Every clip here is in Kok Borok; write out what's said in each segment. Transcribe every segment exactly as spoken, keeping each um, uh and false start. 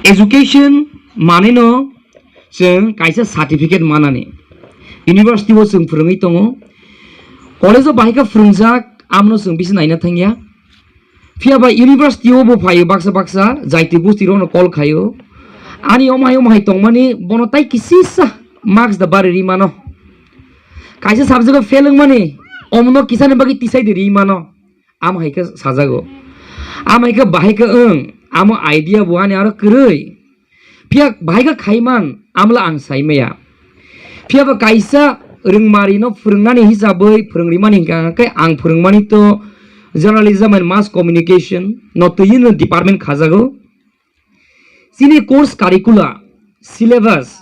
Education manwi no chwng kaisa certificate manani. University o chwng phwrwngwi tongo. College o bahai khe phwrwngjak, amno chwng bisi naina thangya. Phiya ba university o bo phaio baksa baksa, jaiti gusti rokno call khaio. Ani omhai omhai tongmani bono tai kisisa marks da bari ri mano. Kaisa subject o fail wngmani, omno kisani bagwi tisai de ri mano. Amo hai khe sajago. Amo hai khe bahai khe wng, amo idea bo ani aro kwrwi. Phiya bahai khe khaiman, amla ang sai maya. Phiya ba kaisa rwngmari no phwrwngnani hisabwi phwrwngrimani hwnkha khe ang phwrwngmani to journalism and mass communication no twi no department khajago. Chini course curricula, syllabus,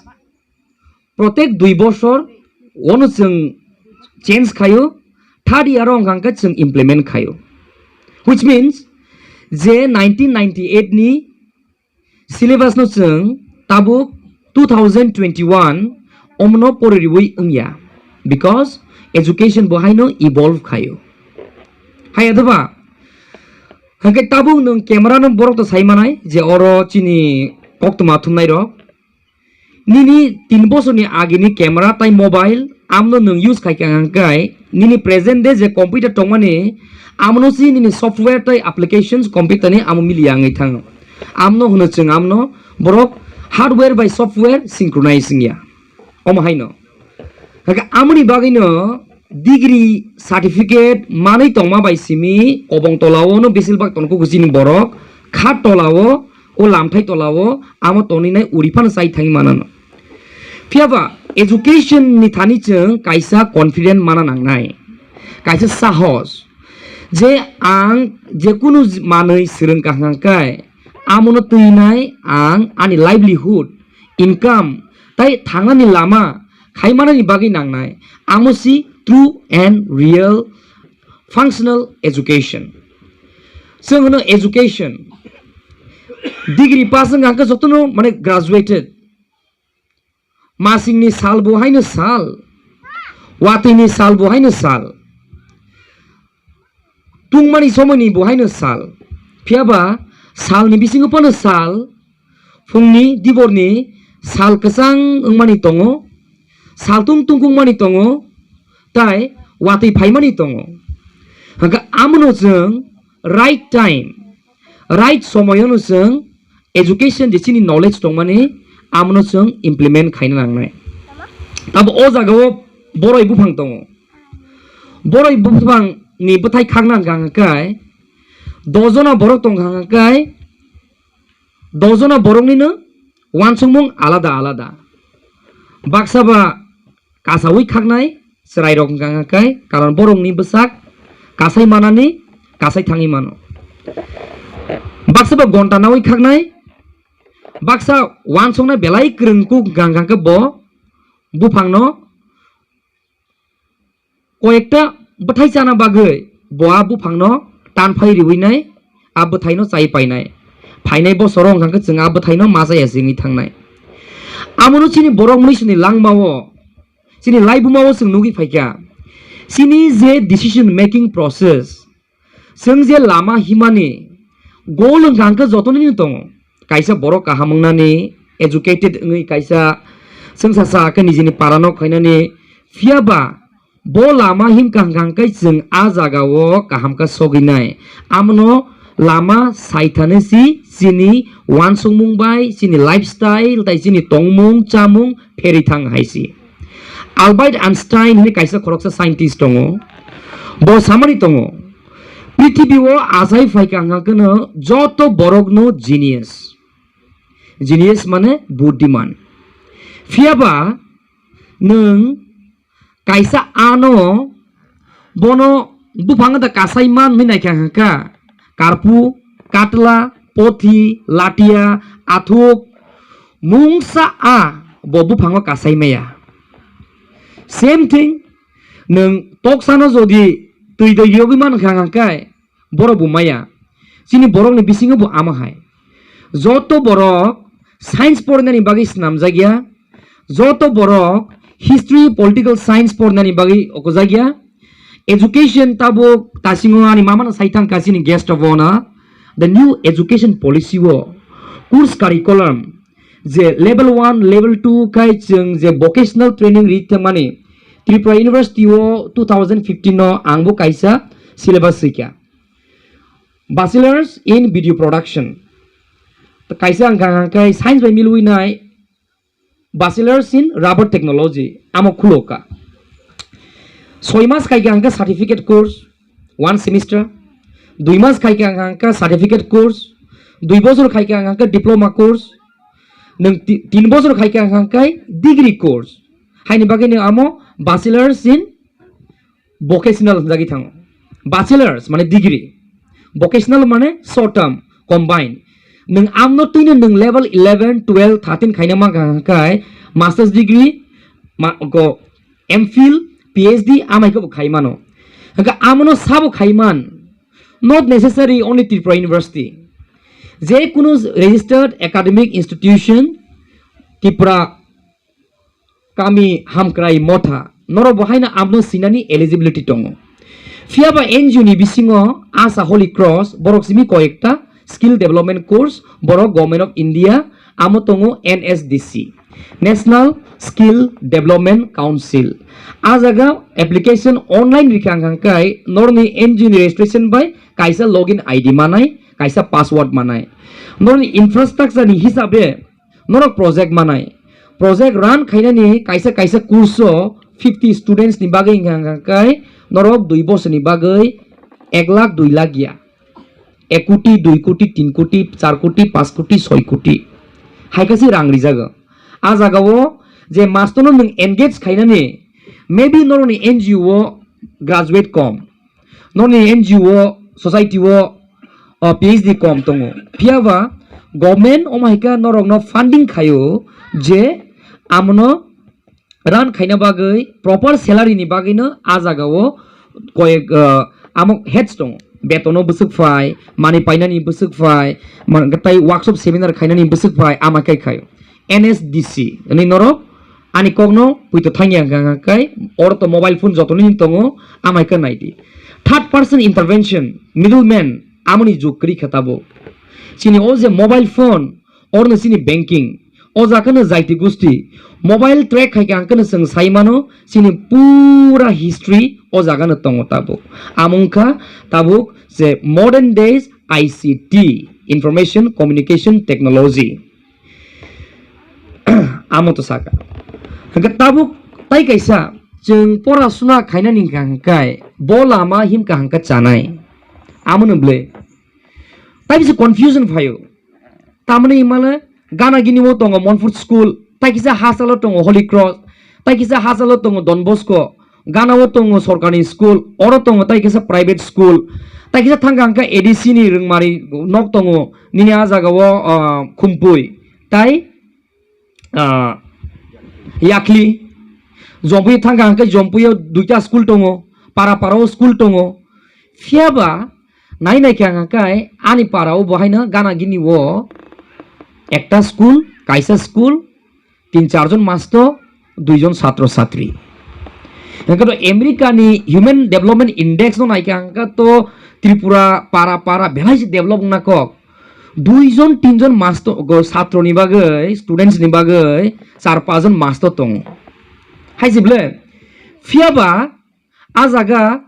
protek dui bosor ono chwng change khaio, third year o hwnkha khe chwng implement khaio. Which means je nineteen ninety-eight ni syllabus no chwng tabuk two thousand twenty-one omno pori riwi wngya, because education bo haino evolve khaio. Hai adaba, hwnkhe tabuk nwng camera no borok to sai manai je oro chini koktwma thumnai rok. Nini tin bosorni agini camera tai mobile amno nwng use khai kha hwnkhe nini present day je computer tongmani amno si nini software tai applications computer ni amo miliya wngwi thango. Amno hwno chwng amno borok hardware bai software synchronize wngya. Omo haino. Hwnkhe amoni bagwino degree certificate manwi tongma bai simi kobong tolao no besilbak tongkuk chini borok kha tolao o lamthai tolao amo tonwi nai uri phano chai thangwi manano. Phiya ba education ni thani chwng kaisa confident mana nangnai, kaisa sahos je ang jekunu manwi swrwng kaham khe amono twi nai ang ani livelihood, income tai thangnani lama khaimanani bagwi nangnai, amo si true and real functional education. Chwng hwno education, degree pass wngkha hwnkhe jotono mane graduated. Masingni sal bo haino sal, watwini sal bo haino sal, tungmani somoini bo haino sal. Phiya ba salni bisingo phano sal, phungni diborni sal kwchang wngmani tongo, saltung tungkukmani tongo, tai watwi phaimani tongo. Hwnkhe amono chwng right time, right somoyono chwng education je chini knowledge tongmani amono chwng implement khaina nangnai. Tabo o jagao boroi buphang tongo. Boroi buphang ni bwthai khakna hwnkha hwnkhe dojona borok tongkha hwnkhe dojona boroknino uansukmung alada alada. Baksa ba kasaui khaknai chwrairok hwnkha hwnkhe karon borokni bwsak kasai manani kasai thangwi mano. Baksa ba gonta naui khaknai, baksa uansuknai belai kwrwngkuk hwnkha hwnkhe bo buphangno koyekta bwthai chana bagwi bo a buphangno tanphai riwi nai, a bwthaino chai painai. Phainai bosoro hwnkha khe chwng a bwthaino ma chaya se wngwi thangnai. Amono chini borok mwisuni langmao, chini laibumao chwng nugwi phaikha. Chini je decision making process, chwng je lama himani goal wngkha hwnkhe jotonino tongo. Kaisa borok kaham wngnani, educated wngwi kaisa chwngsacha khe nijini parano khainani, phiya ba bo lama himkha hwnkha hwnkhe chwng a jagao kaham khe sogwinai. Amono lama saithani si chini uansukmung bai chini lifestyle tai chini tongmung chamung pherwi thang hai si. Albert Einstein hwnwi kaisa khoroksa scientist tongo. Bo samani tongo, prithibi o achai phaikha hwnkha kheno joto borokno genius. Genius mane budhiman. Phiya ba nwng kaisa ano bono buphang da kasai man hwnwi naikha hwnkha, karpu, katla, pothi, latia, athuk, mungsa a bo buphango kasai maya. Same thing, nwng toksano jodi twi doi yogwi man kha hwnkhe borok bo maya. Chini borokni bisingo bo ama hai. Joto borok science porinani bagwi snamjak ya, joto borok history, political science porinani bagwi okojak ya. Education tabuk tasingo ani mamano sai thang ka chini guest of honor, the new education policy o Course curriculum, je level one, level two khai chwng je vocational training ri thangmani, Tripura University o two thousand fifteen no ang bo kaisa syllabus swikha. Bachelors in Video Production. Kaisa ang kha kha khai science bai milwi nai Bachelors in Rubber Technology, amo khulo kha. Soi mas khai kha ang kha certificate course, one semester. Dui mas khai kha ang kha certificate course. Dui bosor khai kha ang kha diploma course. Nwng ti-, tin bosor khai kha ang kha degree course. Haini bagwi nwng amo Bachelors in Vocational hwnjagwi thango. Bachelors mane degree, vocational mane short term, combine. Nwng amno twino nwng level eleven, twelve, thirteen khaina mankha hwnkhe masters degree, ma-, ko M Phil, P H D amai khe bo khai mano. Hwnkhe amono sabo khai man, not necessary only Tripura University. Je kunu registered academic institution, Tripura Kami Hamkrai Motha, norok bo haino amno sinani eligibility tongo. Phiya ba N G O ni bisingo Asa Holy Cross, borok simi koyekta skill development course, borok Government of India, amo tongo N S D C, National Skill Development Council. A jaga application online rikha hwnkha khe norokni N G O ni registration bai kaisa login I D manai, kaisa password manai. Norokni infrastructure ni hisabe norok project manai. Project run khainani kaisa kaisa course o fifty students ni bagwi hwnka hwnka khe norok dui bosor ni bagwi ek lakh dui lakh ya. Ek koti, dui koti, tin koti, char koti, panch koti, soi koti. Hai khe se rang rijago. A jaga o je master no nwng engage khainani, maybe norokni N G O o graduate kom. Nokni N G O, society o, o, P H D kom tongo. Phiya ba government omo hai khe norokno funding khaio je amono run khaina bagwi proper salary ni bagwino a jaga o koyek, o, amo heads tongo. Betono bwswk phai, mani painani bwswk phai, man-, tai workshop seminar khainani bwswk phai, ama khe khaio. N S D C, ani norok ani kokno puito thangya hwnkha hwnkha khe oro to mobile phone jotoni tongo, amai khe nai di. Third person intervention, middleman, amoni jug kwrwi kha tabuk. Chini o je mobile phone, orno chini banking, o jaga no jaiti gusti, mobile track khai khe ang khe no chwng sai mano, chini pura history o jaga no tongo tabuk. Amo wngkha tabuk je modern days I C T, Information Communication Technology. Amo to saka. Hwnkhe tabuk tai kaisa chwng pora suna khainani hwnkha hwnkhe bo lama himkha hwnkhe chanai. Amo no bwle. Tai bisa confusion phaio. Tamani himale gana gini o tongo Monfort School, tai kisa hachalo tongo Holy Cross, tai kisa hachalo tongo Don Bosco, gana o tongo sorkari school, oro tongo tai kisa private school, tai kisa thangka hwnkhe A D C ni rwngmari nok tongo, nini a jaga o, ah, Khumpui, tai, ah, Yakli, Jompui thangka hwnkhe Jompui o duita school tongo, para para o school tongo, phiya ba nai nai khe hwnkha khe ani para o bo haino gana gini o ekta school, kaisa school, tin char jon masto, dui jon satro satri. Hwnkhe to America ni Human Development Index no naikha hwnkhe to Tripura para para belai se develop wngna kok. Dui jon tin jon masto go satro ni bagwi, students ni bagwi char pas jon masto tongo. Hai se bwle. Phiya ba a jaga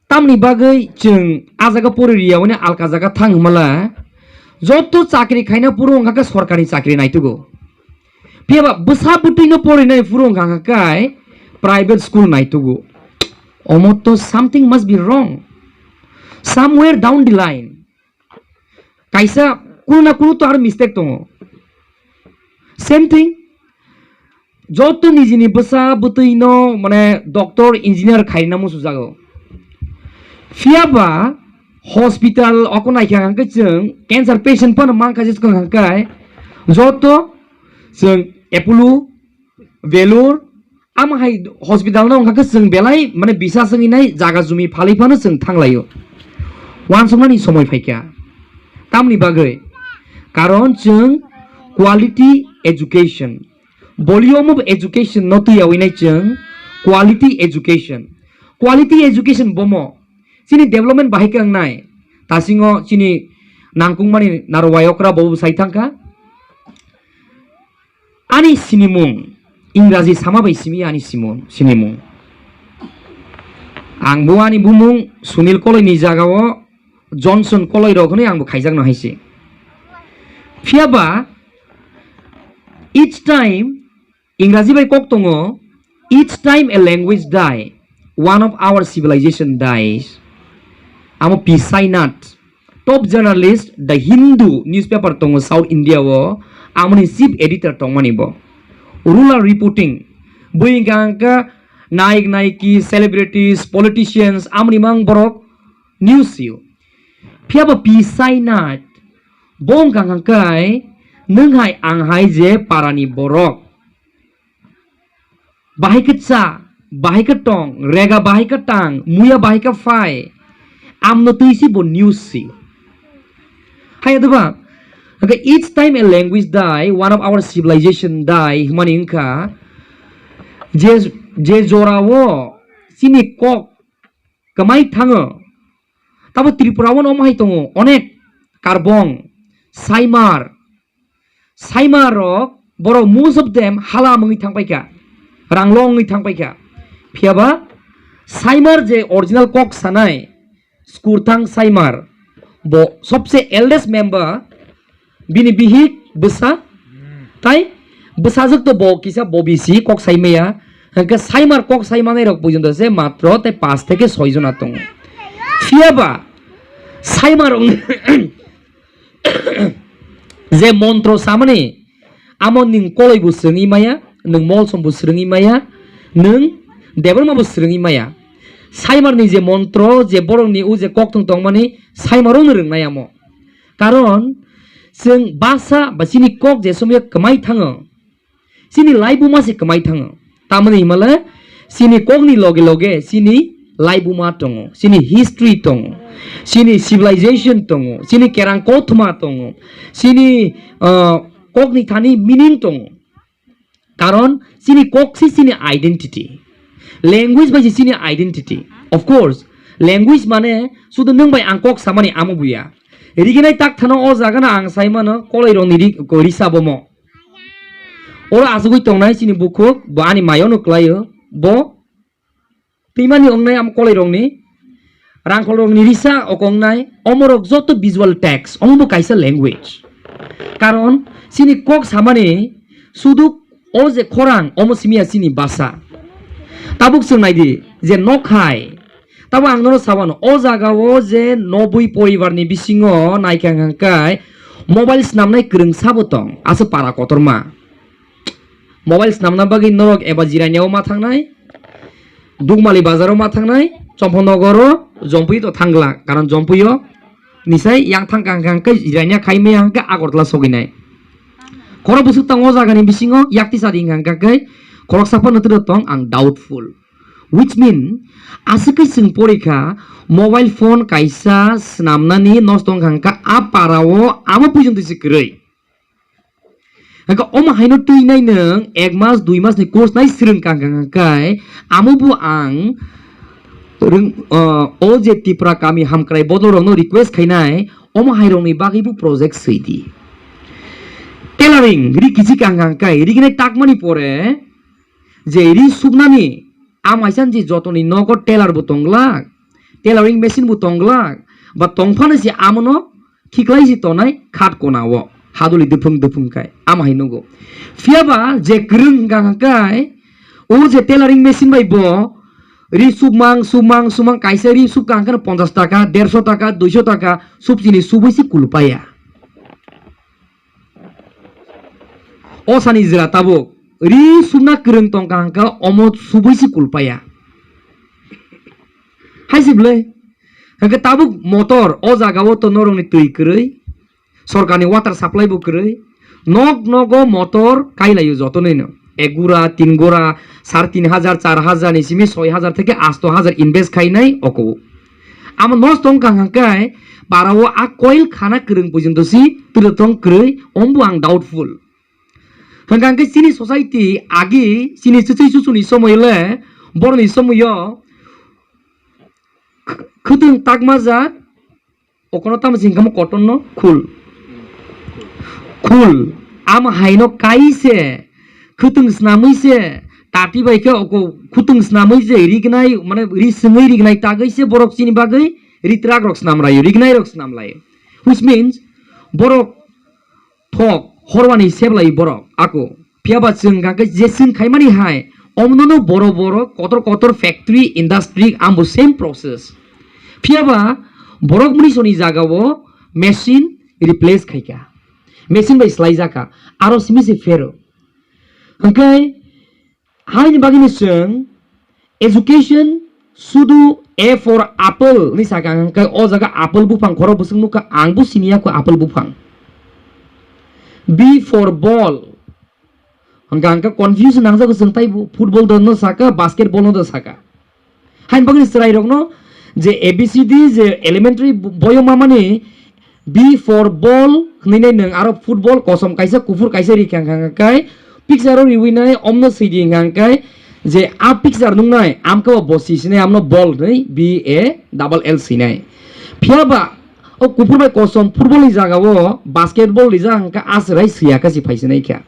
tamni bagwi chwng a jaga pori riya hwnwi alka jaga thang hwnmala, joto chakri khaina phuru wngkha khe sorkari chakri naitugo. Phiya ba bwsa bwtwi no porinai phuru wngkha khe private school naitugo. Omo to something must be wrong. Somewhere down the line. Kaisa kunu na kunu to aro mistake tongo. Same thing, joto nijini bwsa bwtwi no mane doctor, engineer khaina musu jago. Phiya ba hospital oko naikha hwnkhe chwng cancer patient phano mankha je swkang hwnkhe joto chwng Apollo, Vellore, ama hai hospital no wngkha khe chwng belai mane bisa swngwi nai jaga jumi phalwi phano chwng thanglaio. Wansuknani somoi phaikha. Tamni bagwi? Karon chwng quality education, volume of education no twiyawi nai chwng quality education. Quality education bomo chini development bahai khe wngnai. Tasingo chini nangkukmani narwai okra bo bwsai thangkha. Ani sinimung, Ingraji sama bai simi ani simung, sinimung. Ang bo ani bumung Sunil Koloi ni jaga o Johnson Koloi rok hwnwi ang bo khaijak no hai se. Phiya ba each time Ingraji bai kok tongo, "Each time a language die, one of our civilization dies." Amo P Sainath, top journalist, The Hindu newspaper tongo South India o, amoni chief editor tongmani bo. Rural reporting, bui hwnkha hwnkha nayik nayiki, celebrities, politicians, amoni mang borok news sio. Phiya bo P Sainath, bo hwnkha hwnkha khe nwng hai ang hai je parani borok. Bahai khe cha, bahai khe tong, rega bahai khe tang, muya bahai khe phai. Amno twi si bo news si. Hai da ba? Hwnkhe each time a language die, one of our civilization die, hwnmani wngkha je, je jora o chini kok kwmai thango. Tabo Tripura o no hai tongo, onek Karbong, Saimar, Saimar rok, borok most of them hala mungwi thang paikha, ranglo wngwi thang paikha. Phiya ba Saimar je original kok sanai, Skurthang Saimar, bo sobse eldest member, bini bihik bwsa, tai bwsajwk to bo kisa bo bisi kok sai maya, hwnkhe Saimar kok sai manai rok porjonto se matro tai paanch theke soi jona tongo. Phiya ba Saimar rok je montro samani, amo nwng Koloi bo swrwngwi maya, nwng Molsom bo swrwngwi maya, nwng Debbarma bo swrwngwi maya. Saimar ni je montro, je borok ni o je kok thung tongmani, Saimar rok no rwngnai amo. Karon chwng basa ba chini kok je somyo kwmai thango, chini laibuma se kwmai thango. Tamoni himale chini kokni loge loge chini laibuma tongo, chini history tongo, chini civilization tongo, chini kerang kothoma tongo, chini, ah, kokni thani meaning tongo. Karon chini kok se chini identity. Language bai se chini identity. Of course, language mane sudu nwng bai ang kok samani amo buya. Riginai tak thano o jaga no ang sai mano Koloi rok ni ri-, ko risa bomo. Oro asugwi tongnai chini bukhuk, bo ani mayo no kwlaio, bo twimani wngnai amo Koloi rokni, rangkhol rokni risa oko wngnai, omorok joto visual text, omo bo kaisa language. Karon chini kok samani sudu o je khorang, omo simiya chini basa. Tabuk chwng naidi je nok hai, tabo ang nono sawano, o jaga o je nobui poribar ni bisingo naikha hwnkha khe mobile swnamnai kwrwngsa bo tong, aswk para kotorma. Mobile swnamna bagwi norok eba Jirania o ma thangnai, Dukmali bazar o ma thangnai, Chomphonogor o, Jompui to thangla, karon Jompui o nisai yang thang kang kang khe Jirania khai maya hwnkhe Agartala sogwinai. Khoro bwswk tongo o jaga ni bisingo, yakti sadi hwnkha khe khoroksa phano twrwk tong, ang doubtful. Which mean, aswk khe chwng porikha, mobile phone kaisa swnamnani nosto wngkha hwnkha a para o amo puijong twi se kwrwi. Hwnkhe omo haino twi nai nwng ek mas, dui mas ni course nai swrwng kang kang khe, amo bo ang rwng, o, o je Tipra kami hamkrai bodol rokno request khainai, omo hai rokni bagwi bo project swi di. Tailoring, ri kichi kang kang khe, ri kinai takmani pore, je ri suknani, a maisa je jotoni nogo tailor bo tong glak, tailoring machine bo tong glak, ba tong phano se amono khiklai se tonai khat kona o, haduli duphung duphung khai, ama hai nugo. Phiya ba je kwrwng hwnkha hwnkha khai, o je tailoring machine bai bo ri sukmang, sukmang, sukmang, kaisa ri sukha hwnkha ponchash taka, derso taka, duiso taka, sub chini subui se kulpaya. O sani jwra tabuk ri sukna kwrwng tongkha hwnkha omo subui se kulpaya. Hai se bwlai. Hwnkhe tabuk motor o jaga o to norokni twi kwrwi, sorkarni water supply bo kwrwi. Nok nogo motor kailaio jotonoino. Ek gura, tin gura, sar tin hajar, char hajar ni simi soi hajar theke asto hajar invest khainai oko. Amo nosto wngkha hwnkhe para o a coil khana kwrwng porjonto si twrwk tong kwrwi, ombo ang doubtful. Hwnkha hwnkhe chini society agi chini chuchwi chuchuni somoyo le boroni somoyo khwtwng takma jak Okono tamo se hingkha mo cotton no khul. Khul. Am haino kai se, khwtwng snamwi se, tati bai khe oko khwtwng snamwi se rignai, mane ri swngwi rignai tagwi se borok chini bagwi ritrak rok snam laio, rignai rok snam laio. Which means borok thok horwani seblai borok ako. Phiyaba chwng hwnkha khe je chwng khaimani hai, omnono boro boro kotor kotor factory, industry, ambo same process. Phiyaba borok mwisoni jagao machine replace khaikha, machine bai swlaijakha, aro simi se phero. Hwnkhe haini bagwino chwng education sudu A for apple ni saka hwnkhe o jaga apple buphang khoro bwswk nukha, ang bo siniya kho apple buphang. B for ball. Hwnkha hwnkhe confusion nangjago chwng taibo, football do no saka, basketball no do saka. Hain bagwi chwrairokno je A B C D je elementary bo-, boyo mamani B for ball hwnwi nai nwng aro football kosom kaisa kuphur kaisa ri kha hwnkha hwnkha kai picture o riwi nai omno swi di hwnkha hwnkha kai je a picture nuknai amkhe bo si sinai amno ball hwnwi B A double L swinai. Phiya ba o kuphur bai kosom football ni jaga o basketball rijak hwnkha a chwrai swiya khe si phai sinai kha.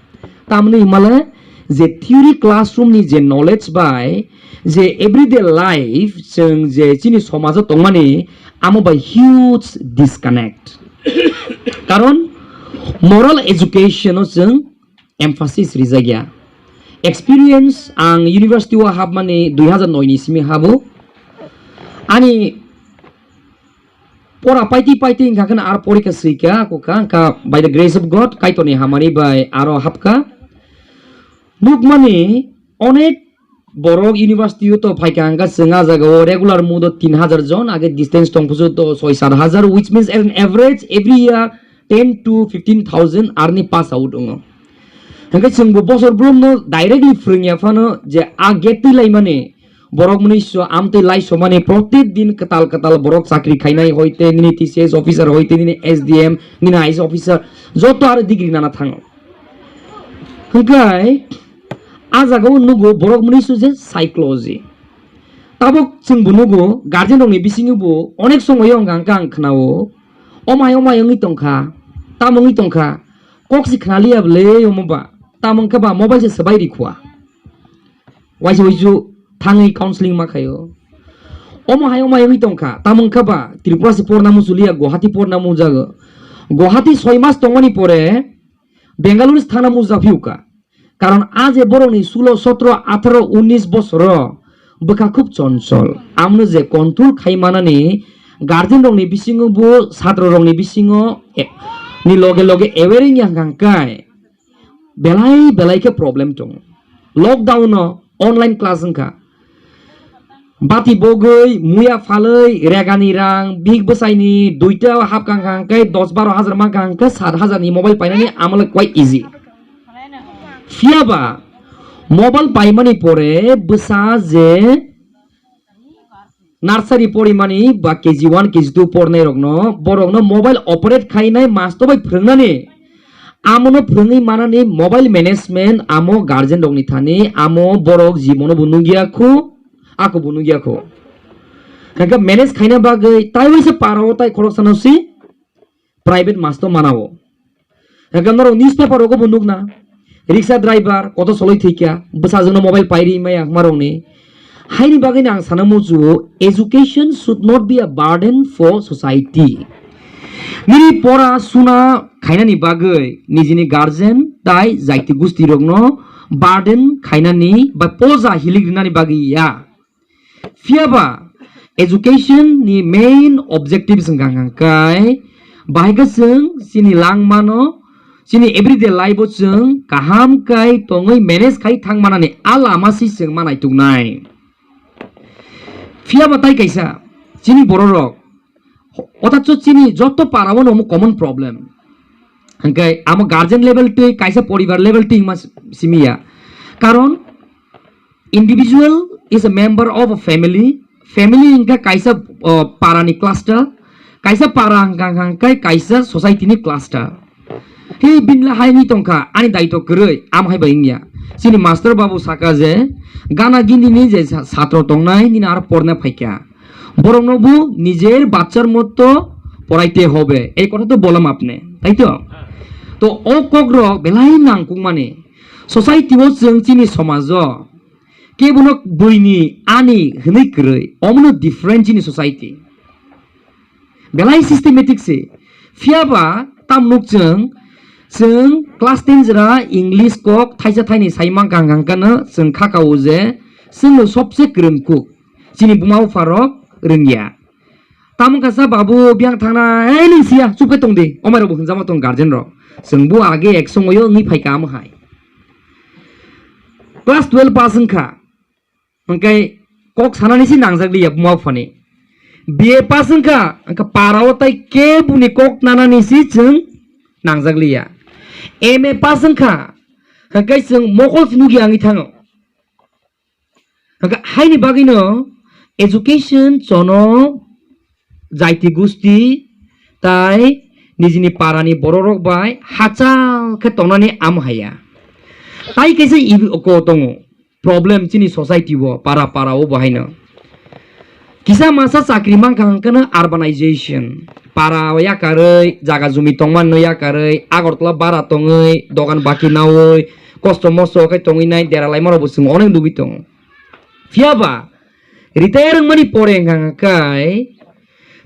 Tamni himale je theory classroom ni je knowledge bai je everyday life chwng je chini somajo tongmani amo bai huge disconnect. Karon moral education o chwng emphasis rijak ya. Experience ang university o hapmani dui hazar noi ni simi habo. Ani pora paiti paiti hingkha kheno ar porikha swikha, ako kha, hingkha by the grace of God, Kaitorni hamari bai aro hapkha. Nukmani onek borok university o to phaikha, hingkha chwng a jaga o regular mood o tin hazar jon, age distance tong pusu to soi sat hazar, which means an average every year ten to fifteen thousand arni pass out wngo. Hingkha chwngbo bosor bromno directly phwrwngya phano je a gate twi laimani, borok mwnwi so amtwi lai somani, protek din kwtal kwtal borok chakri khainai, hoite nini T C S officer, hoite nini S D M, nini I A S officer, joto aro degree nana thango. Hwnkhe a jaga o nugo borok mwnwi so je psychology. Tabuk chwngbo nugo guardian rokni bisingo bo onek somoyo hwnkha hwnkhe ang khnao, omai omai wngwi tongkha, tamo wngwi tongkha, kok se khnaliya bwle omo ba, tamo wngkha ba mobile se swbai rikhua. Waisa waisu thangwi counseling ma khaio. Omo hai omo hai wngwi tongkha. Tamo wngkha ba Tripura se porna muchuliya, Guwahati porna mujago. Guwahati soi mas tongmani pore Bengaluru se thangna mujak phiuka. Karon a je borokni sulo, sotro, atharo, unis bosoro bwkha khub chonchol. Amno je control khai manani guardian rokni bisingo bo satro rokni bisingo e-, ni loge loge aware wngya hwnkha hwnkhe belai belai khe problem tongo. Lockdown o online class wngkha. Bati bogwi, muya phalwi, regani rang, bihik bwsaini duita hapkha hwnkha hwnkhe dos baro hazar mankha hwnkhe sat hazar ni mobile painani amole quite easy. Phiya ba mobile paimani pore bwsa je nursery porimani ba K G one, K G two pornai rokno, borokno mobile operate khainai masto bai phwrwngnani, amono phwrwngwi manani mobile management amo guardian rokni thani, amo borok jibono bo nukya khu, ako bo nukya khu. Hwnkhe manage khaina bagwi tai waisa para o tai khoroksano si private masto mana o. Hwnkhe norok newspaper rogo bo nukna, rickshaw driver kotor soloi thwikha, bwsajwkno mobile pairi maya hwnmarokni. Haini bagwino ang sana muchuo, education should not be a burden for society. Nini pora suna khainani bagwi nijini guardian tai jaiti gusti rokno burden khainani ba poja hilik rinani bagwi ya. Phiya ba education ni main objectives wngkha hwnkha khe bahai khe chwng chini langmano, chini everyday life o chwng kaham khe tongwi manage khai thang manani a lama si chwng ma naituknai. Phiya ba tai kaisa chini bororok, othachw chini joto para o no omo common problem. Hwnkhe amo guardian level twi kaisa poribar level twi wngma simi ya. Karon individual is a member of a family. Family hwnkha kaisa, o, para ni cluster. Kaisa para hwnkha hwnkha hwnkhe kaisa society ni cluster. He binla hai wngwi tongkha, ani daito kwrwi, amo hai bai wngya. Chini master babu saka je, gana gini ni je sa-, satro tongnai, nini aro porna phaikha. Borokno bo nijer bachar moto পড়াইতে হবে, এই কথা তো বললাম আপনি, তাই তো? তো o kokrok belai nangkukmani, society o chwng chini somajo kebono buini ani hwnwi kwrwi, omono different chini society. Belai systematic se. Phiyaba tam nuk chwng, chwng class ten jora English kok thaisa thaini sai mankha hwnkha hwnkha no chwng kha kao je chwngno sobse kwrwng kuk. Chini buma bupha rok rwngya. Tamo kasa babu biyang thangna, "Ei, nung siya, chup khe tong di." Omai rok bo hwnjama tong guardian rok. Chwng bo age ek songoyo wngwi phaikha amo hai. Class twelve pass wngkha. Hwnkhe kok sanani si nangjak liya buma buphani. B A pass wngkha, hwnkhe parao tai kebuni kok nanani si chwng nangjak liya. M A pass wngkha, hwnkhe chwng mokol si nukya wngwi thango. Hwnkhe haini bagwino education chono jaiti gusti tai nijini parani bororok bai hachal khe tongnani amo haya. Tai kaisa ibi oko tongo problem chini society o, para para o bo haino. Kisa masa chakri mankha hwnkhe no urbanization. Para yakarwi, jaga jumi tongmani no yakarwi, Agartala bara tongwi, dogan baki nawi, kosto mosto khe tongwi nai, dera laima rok bo chwng onek nugwi tongo. Phiyaba retire wngmani pore hwnkha hwnkhe,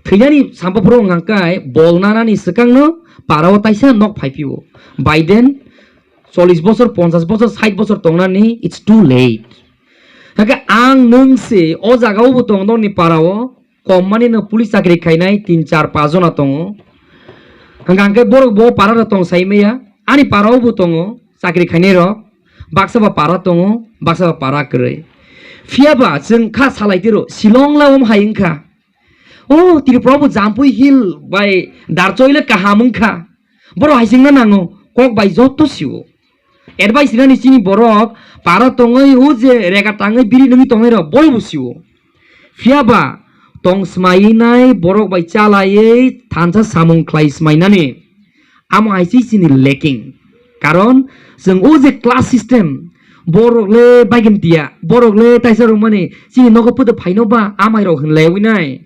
thwinani sampaphuru hwnkha hwnkhe, bol nanani swkangno parao taisa nok phaiphio. By then, chollish bosor, ponchash bosor, sait bosor tongnani, it's too late. Hwnkhe ang nwng se o jagao bo tongo nokni parao, kom mani no police chakri khainai tin char pas jona tongo. Hwnkha hwnkhe borok bo para rok tong sai maya, ani parao bo tongo chakri khainai rok, baksa ba para tongo, baksa ba para kwrwi. Phiyaba chwng kha salai tiro, Shillong la om hai wngkha. O Tripura bo Jampui Hill bai Darchoi le kaham wngkha. Borok hai chwngna nango, kok bai joto sio. Advice rinani chini borok para tongwi o je rega tangwi biri nungwi tongnai rok boro bo sio. Phiyaba tong swmaiwi nai borok bai chalaiwi thansa samung khlai swmainani. Amo hai se chini lacking. Karon chwng o je class system, borok le baigin tiya, borok le taisa rwmani chini nogo photo phaino ba amai rok hwnlaiwi nai.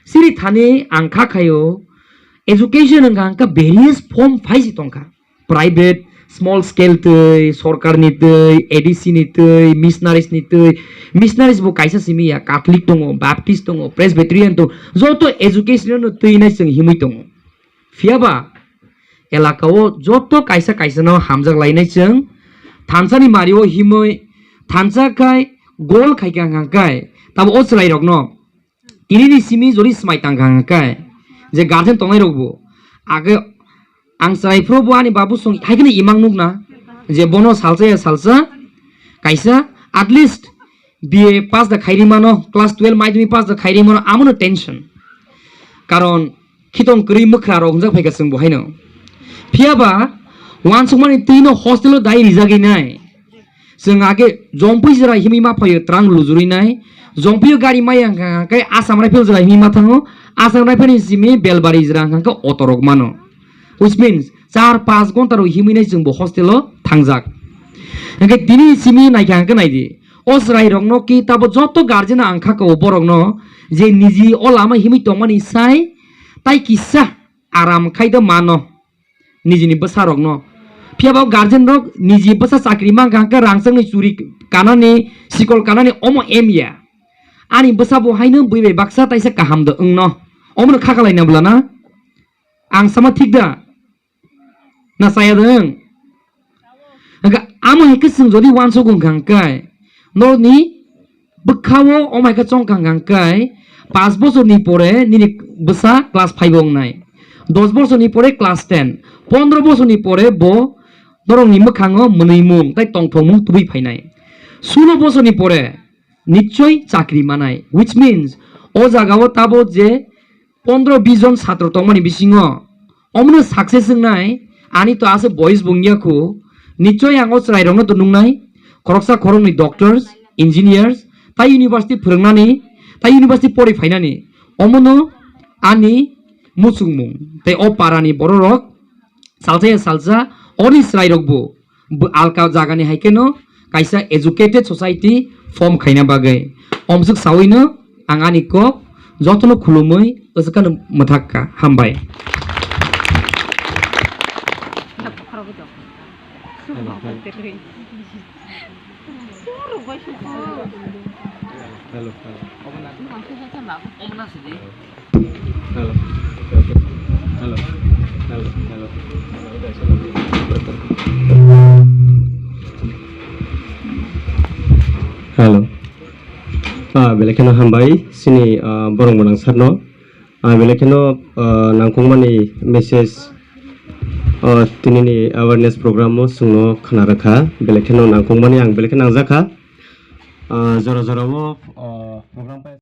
Siri thani ang kha khaio, education wngkha hwnkha various form phai se tongkha. Private, small scale twi, sorkar ni twi, A D C ni twi, missionaries ni twi, missionaries bo kaisa simi ya, Catholic tongo, Baptist tongo, Presbyterian tongo, joto education no twi nai chwng himwi tongo. Phiyaba elaka o joto kaisa kaisa no hamjak lainai chwng thansa ni mari o himwi thansa khai gol khai kha hwnkha khai tabo o chwrai rok no tini ni simi jodi swmai tang kha hwnkha khai je guardian tongnai rok bo age ang chwrai phuru bo ani babu song hai kheno imang nuk na je bono salsa ya salsa kaisa at least B A pass da khairi mano, class twelve madhyamik pass da khairi mano, amono tension. Karon khitong kwrwi mwkha rok hwnjak phaikha chwng bo haino. Phiyaba uansukmani twi no hostel o dai rijagwi nai. Chwng age Jompui jora himwi ma phaio, twrang lujurwi nai. Jompui o gari maya hwnkha khe Assam Rifle jora himwi ma thango. Assam Rifle ni simi Belbari jora hwnkha khe auto rok mano. Which means char panch ghonta rok himwi nai chwng bo hostel o thangjak. Hwnkhe tini simi naikha hwnkhe naidi. O chwrai rokno ki tabo joto guardian ang kha kao borokno je niji o lama himwi tongmani sai tai kisa aram khai da mano nijini bwsa rokno. Phiyaba o guardian rok niji bwsa chakri mankha hwnkhe rangchakni churi kanani sikol kanani omo em ya. Ani bwsa bo haino bui bai baksa taisa kaham da wngno. Omono kha kalaina bwlana. Ang sama thik da? Na chaya dong? Hwnkhe amo hai khe chwng jodi uansuk wngkha hwnkhe norokni bwkha-o omo hai khe chongkha hwnkhe panch bosorni pore nini bwsa class five o wngnai, dos bosorni pore class ten, pondro bosorni pore bo norokni mwkhango mwnwimung tei tongthokmung tubui phainai. Sulo bosorni pore nichoi chakri manai, which means o jagao tabo je pondro bis jon satro tongmani bisingo omono success wngnai, ani to aswk boyes bo wngya khu, nichoi ang o chwrairokno to nungnai, khoroksa khoroknwi doctors, engineers, tai university phwrwngnani, tai university pori phainani, omono ani muchungmung tei o parani bororok salsa ya salsa ori chwrairokbo bo alka jagani hai kheno kaisa educated society form khaina bagwi. Omswk sawino ang ani kok Jotono khulumwi aswkano mwthak kha. Hambai. Hello, hello. Hello. Hello. Hello. Hello. Ah, belai kheno hambai sini, ah, borok mwnang sarno. Ah, belai kheno, ah, nangkukmani message, ah, tinini awareness program o chwngno khna rwkha. Belai kheno nangkukmani ang belai khe nangjakha. Ah, jora jora o, ah, program pai